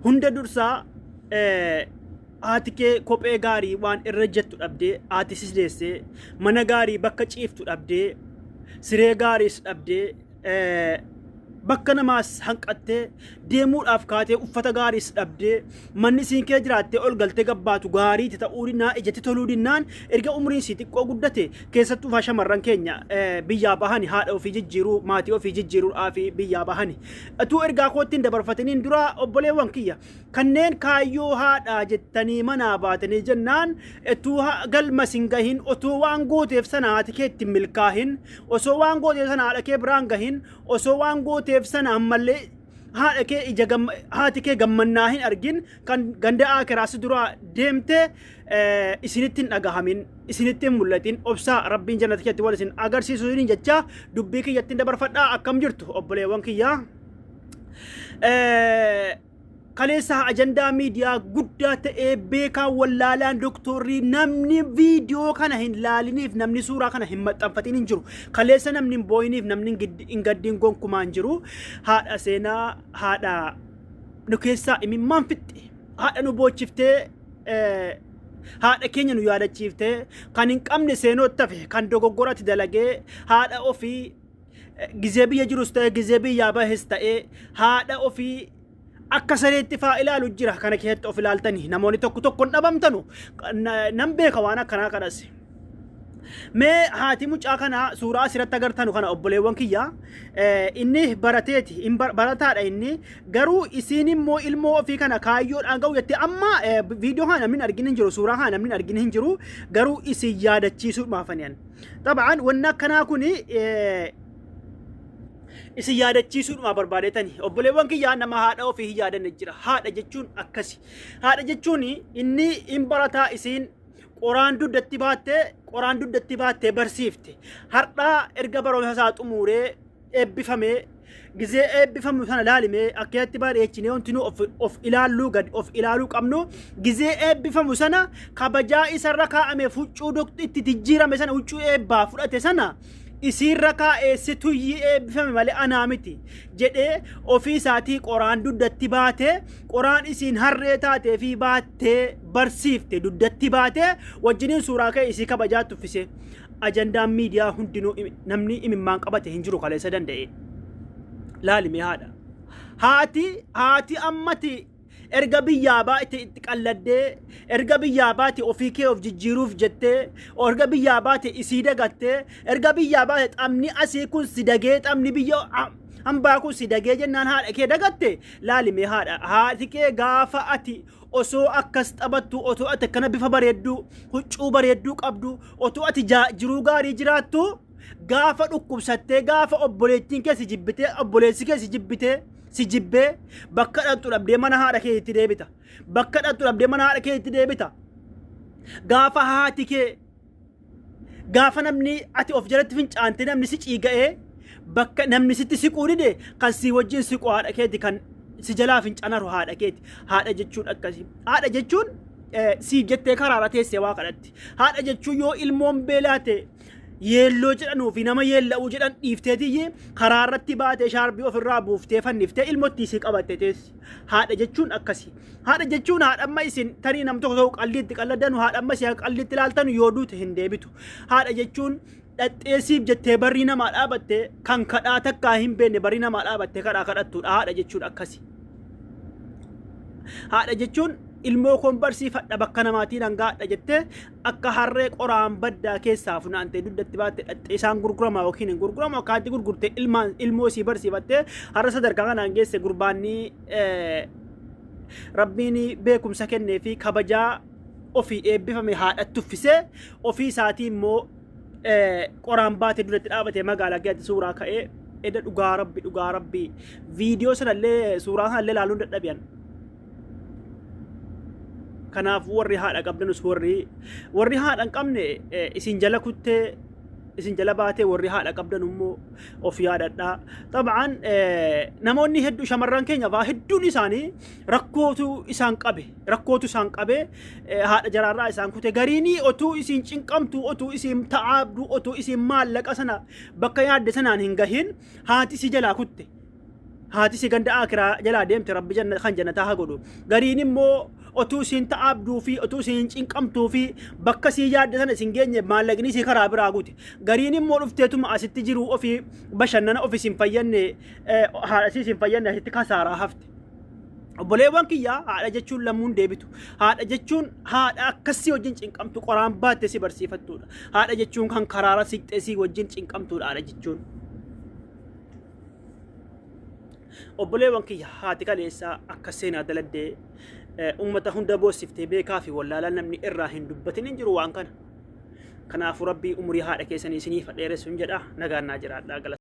Hunda dursaa haati kee kophee gaarii waan irra jettu dhabdee, haati si deessee mana gaarii bakka ciiftu dhabdee, siree gaariis dhabdee, bakka namaas hanqattee deemuudhaaf kaatee uffata gaariis dhabdee, manni isiin kee jiraattee ol galtee gabbaatu gaariiti ta'uu dinnaa, ijatti toluu dinnaan, erga umriin sii xiqqoo guddate, keessattuu faa shamarran keenya biyyaa bahani haadha ofii jijjiiruu, maatii ofii jijjiiruudhaaf biyyaa bahani. Utuu ergaa kootti hin dabarfatiniin dura, obboleewwan kiyya kanneen kaayyoo haadhaa jettanii manaa baatanii jennaan utuu galma sin gahin, utuu waan gooteef sana haati kee ittiin milkaahin, osoo waan gooteef sana haadha kee biraan gahin, osoo waan gooteef sana ammallee haadha kee ija haati kee gammannaa hin argin, kan ganda akiraas duraa deemte isinitti hin dhagahamin, isinitti hin mul'atin. Obsaa, Rabbiin jannata keessatti wal isin agarsiisu isiniin jecha dubbii kiyyatti dabarfadhaa. Akkam jirtu, obboleewwan kiyyaa? Kaleessa ajandaa miidiyaa guddaa ta'ee, beekaa wallaalaan, doktorrii, namni viidiyoo kana hin laaliniif, namni suuraa kana hin maxxanfatin hin jiru. Kaleessa namni hin boo'iniif, namni hin gaddiin gonkumaa hin jiru. Haadha Seenaa, haadha nu keessaa imimmaan fixxe, haadha nu boochiftee, haadha keenya nu yaadachiiftee, kan hin qabne seenootti hafe, kan dogoggoratti dalagee haadha ofii gizee biyya jirus ta'e, gizee biyyaa bahes ta'e, haadha ofii akka sareetti faa ilaalu jira. Kana keessatti of ilaaltanii namoonni tokko tokko hin dhabamtanu, nan beeka waan akkanaa kanas. Mee haati mucaa kana suuraa asirratti agartanu kana, obboleewwan kiyya, inni barateeti, barataadha inni garuu, isiin immoo ilmoo ofii kana kaayyoodhaan ga'u jettee, amma viidiyoo kana namni hin argin hin jiru, suuraa kana namni hin argin hin jiru, garuu isin yaadachiisuu maafaniyan. Xaba'aan wanni akkanaa kuni isin yaadachiisuudhuma barbaadetani. Obboleewwan kiyyaa, nama haadha ofii hin yaadanne jira. Haadha jechuun akkasi. Haadha jechuun inni hin barataa, isiin qoraan dugdatti baattee, qoraan dugdatti baattee barsiifte. Har'aa erga barumsa isaa xumuuree eebbifamee, gizee eebbifamu sana laalimee akkatti bareechinee wanti nu of ilaalluu gad of ilaaluu qabnu, gizee eebbifamu sana kabajaa isarra kaa'ame, huccuu itti jijjiirame sana, huccuu eebbaa fudhate sana isiirra kaa'ee, si tuyyii eebbifame malee anaa miti jedhee, ofii isaatii qoraan dugdatti baatee, qoraan isiin harree taatee fi baattee barsiifte dugdatti baatee wajjiniin suuraa ka'e isii kabajaa tuffise. Ajandaan miidiyaa hundinuu, namni imimmaan qabate hin jiru kaleessa danda'e. Laalimee haadha. Haati ammati erga biyyaa baate itti qalladdee, erga biyyaa baate ofii kee of jijjiiruuf jettee, erga biyyaa baate isii dagattee, erga biyyaa baate xamni asii kun si dagee, xamni biyya hambaa kun si dagee jennaan haadha kee dagatte. Laalimee haadha, haati kee gaafa ati osoo akkas taphattu, otoo ati akkana bifa bareedduu, huccuu bareedduu qabdu, otoo ati jiruu gaarii jiraattu, gaafa dhukkubsattee, gaafa obboleettiin kee si jibbitee, obboleessi kee si jibbitee, si jibbee, bakka dhattu dhabdee mana haadha keetti deebita. Bakka dhattu dhabdee mana haadha keetti deebita. Gaafa haati kee, gaafa namni ati of jalatti fincaantee namni si ciiga'ee, bakka namni sitti siquu dide, kan si wajjin siqu haadha keeti, kan si jalaa fincaanaru haadha keeti. Haadha jechuun akkasi. Haadha jechuun siif jettee karaarra teessee waa kadhatti. Haadha jechuun yoo ilmoon beelaate yeelloo jedhanuu fi nama yeella'uu jedhan dhiifteetiyyi karaa irratti baatee shaarbii ofirraa buuftee fanniftee ilmottii si qabatte teessi. Haadha jechuun akkasi. Haadha jechuun haadha amma isin tarii nam tokko tokko qalliitti qalladdanu, haadha amma isin qalliitti ilaaltanu yoo duute hin deebitu. Haadha jechuun dhadheessiif jettee barrii namaa dhaabatte, kan kadhaa takkaa hin beekne barrii namaa dhaabattee kadhaa kadhattudha. Haadha jechuun akkasi. Haadha jechuun ilmoo koon barsiifadha, bakka namaatiin hangaadha jettee akka harree qoraan baddaa keessaa funaantee dugdatti baatte dhattee, isaan gurgurama yookiin hin gurguramu akkaatti gurgurte, ilmaan ilmoo isii barsiifattee har'a sadarkaa kanaan geesse. Gurbaanni Rabbiin beekumsa kennee fi kabajaa ofii eebbifame haadhatti uffisee, ofii isaatii immoo qoraan baatee duratti dhaabatee magaalaa keessatti suuraa ka'ee eda. Dhugaa Rabbi, dhugaa Rabbi, viidiyoo sanallee suuraa sanallee ilaaluun dadhabi'an. Kanaafuu warri haadha qabdanus, warri haadha hin qabne isin jala kuttee isin jala baatee, warri haadha qabdan immoo of yaadadhaa. Xab'aan namoonni hedduu, shamarran keenya fa'aa hedduun isaanii rakkootu isaan qabe, rakkootu isaan qabe, haadha jaraarraa isaan kute. Gariinii otuu isiin cinqamtu, otuu isiin ta'aabdu, otuu isiin maallaqa sana bakka yaadde sanaan hin gahin haati si jalaa kutte. Haati si ganda akiraa jalaa deemte rabbi janna kan jannataa haa godhu. Gariin immoo otuu isiin ta'aabduu fi otuu isiin cinqamtuu fi bakka sii yaadde sana isin geenye maallaqni isii karaa biraa gute. Gariin immoo dhufteetuma asitti jiruu ofii bashannana ofi isin fayyanne haadha isii isin fayyanne asitti kasaaraa hafte. Obboleewwan kiyyaa haadha jechuun lammuun deebitu. Haadha jechuun haadha akkasii wajjin cinqamtu qoraan baatte si barsiifattuudha. Haadha jechuun kan karaara siqxee si wajjin cinqamtuudha haadha jechuun. Obboleewwan kiyya haati kaleessaa akka seenaa daladdee uummata hunda boossiftee beekaa fi wallaalaa namni irraa hin dubbatin hin jiru waan kana. Kanaafuu rabbii umurii haadha keessanii isiniif dheeressuun jedha nagaan naa jiraadhaa galata.